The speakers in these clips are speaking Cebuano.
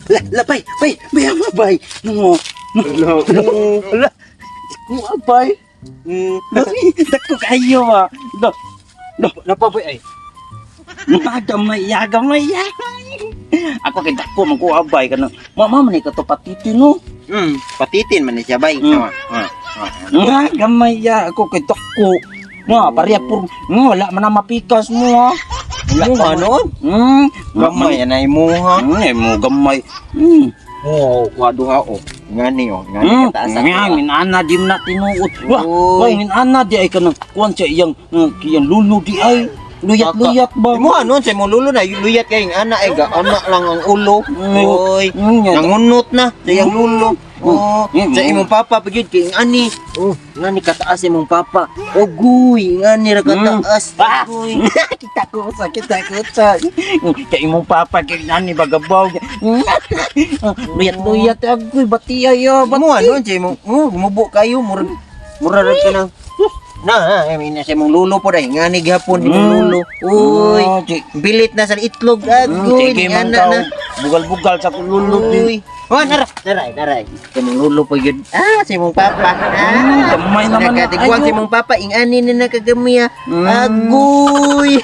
La, la, bay, bay, bay, bay. No. Hello. La, kuha, bay. Dako kayo ah. Do. Do, Napaboy ay. Gamay ya, gamay ya. Ako kay dako man kuha bay kana. Mama man ni kato patiti no. Patitin man ni siya bay. Mm. Nga gamay ya ako kay dako. Nga pareha pur. Nga wala man na mapikas mo ha. Wala Mo pa man. ano? Gamay anay mo ha. Mo gamay. Oh, kuha duha oh. Ngani oh, ngani kataas ako. Nga minana di mo na tinuod. Wah, Uy. wah minana di ay kanang kuan sa iyang iyang lulo di ay. Luyat-luyat ba? Mo ano sa imong lulo na luyat kay ang ana ay ga ana lang ang ulo. Oy. Nga. Nangunot na sa iyang lulo. Oh, Mm. sa imong papa pagyud kay ngani. Oh, ngani kataas imong papa. Oguy, ngani ra kataas. Ah! Oguy. Kita ko sa kita ko sa kay imong papa kay nani bagabaw. Luyat-luyat agoy bati ayo bati. Mo ano sa imong oh, gumubo kayo murag mura ra ka nang na, I mean, sa imong lulo po dahil ngani gihapon imong lulo. Uy, Oh, di- bilit na sa itlog agoy, Sige man ana ka na. bugal-bugal sa kululot di. Uy. Oh, nara, naray, naray. Sa imong lulo po yun. Ah, sa imong papa. Ah, Gamay naman na Nakatigwang sa ayo. imong papa, ingani na nakagamiya. Agoy.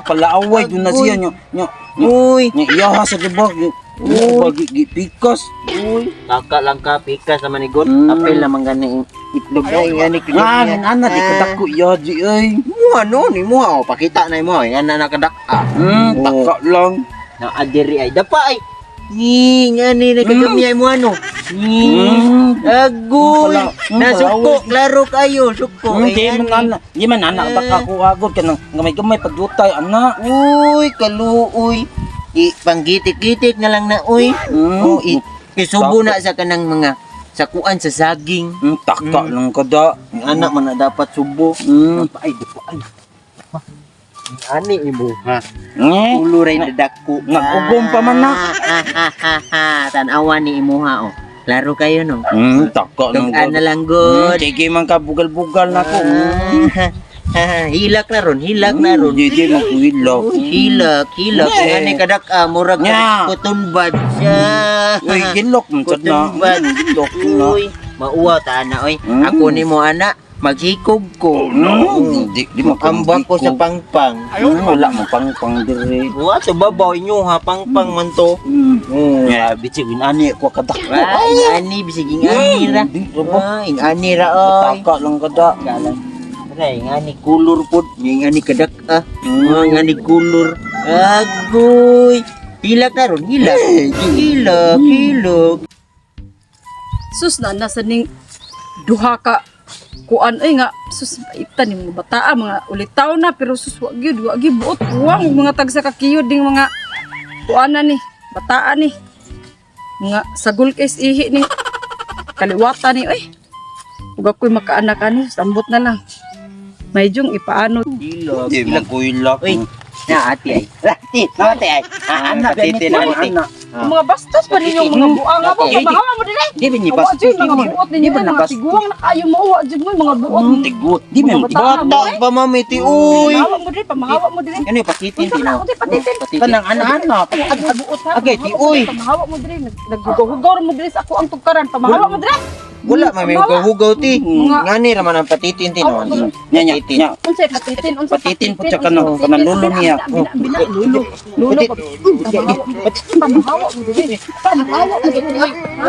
Palaaway dun na siya nyo. Nyo. Nyo. Uy. Nyo iyaha sa diba. Uy. Gipikas. Uy. Kaka lang ka, pikas naman ni God. Apil naman gani itlog na ingani Nga, kagamiya. ana di kadako iya di ay. Mo ano ni mo oh, pakita na mo ingana nakadak-a. Taka lang. Na adiri ay dapa ay. Ni ngani na kagamiya mo ano. Ni Agoy. Pala Nasuko, klaro kayo, suko. Di man ana, di man ana taka ko agod kanang gamay-gamay pagdutay ana. Uy, kaluoy. I panggitik-gitik na lang na uy. Oh, i isubo na sa kanang mga sakuan sa saging. Taka lang kada. Ang anak man na dapat subo. Ay, di ko ay. Ani imo ha. Eh, Ulo ray dadako. Nag-ugom pa man na. Tan-awa ni imuha oh. Klaro kayo no. Taka lang Tug-an kada. na lang good. Sige man ka bugal-bugal na ko. Ah, hilak na ron, hilak na ron. Di di man kuhilak. Uy, hilak, hilak. Yeah. Ngani kadak ah, murag Nya. cotton bud siya. Uy, gilok man sad na. Cotton bud. Gilok na. Uy, mauwa ta ana oy. Mm. Ako nimo ana, maghikog ko. Di di man Ambak ko sa pangpang. Wala mo pangpang dire. Wa sa babaw inyo ha, pangpang man to. Ya, bitsi winani ko kadak. Wa, ingani bisig ingani ra. Di ra ba? Wa, ingani ra oy. Taka lang kada. Kalang. Ra ingani kulor pod, ingani kadak ah. Wa, ingani kulor. Agoy. Hilak na ron, hilak. Hilak, hilak. Sus na nasa ning duha ka kuan ay nga sus ita ni mga bataa mga ulitaw na pero sus wa gyud buot kuwang og mga tagsa ka kiyod ding mga kuan na ni bataa ni mga sagol kay ihi ni kaliwata ni oy ug ako'y makaanak ani sambot na lang may jung ipaano. Hilak. Di man kuhilak. Uy, na ate ay. Ate, ate ay. Ah, anak, Patitin ganit na man, ate. anak. Mga bastos pa ninyong mga buang nga po Di- pamahawa mo dili. Di ba ni Wa bastos? jud mga buot Di ninyo ba mga nabastos? tiguang na kayo mo wa jud mo mga buot. Tigot. Di man Mga bata. Bata pa mami ti uy. Pamahawa mo dili, pamahawa mo dili. Ano yung patitin Unsa ti na na? ako patitin. Kanang anak-anak. Buot ha. Okay, ti uy. Pamahawa mo diri, naghugaw-hugaw mo diri sa ako ang tugkaran. Pamahawa mo diri. Wala mami hugaw-hugaw ti. Mga- Ngani ra man ang patitin ti no. Nya nya nya. Unsay patitin, unsay Patitin po siya kanang kanang lulo niya. Bina, lulo. Lulo. Pamahawa mo diri. Pamahawa mo diri. Ha?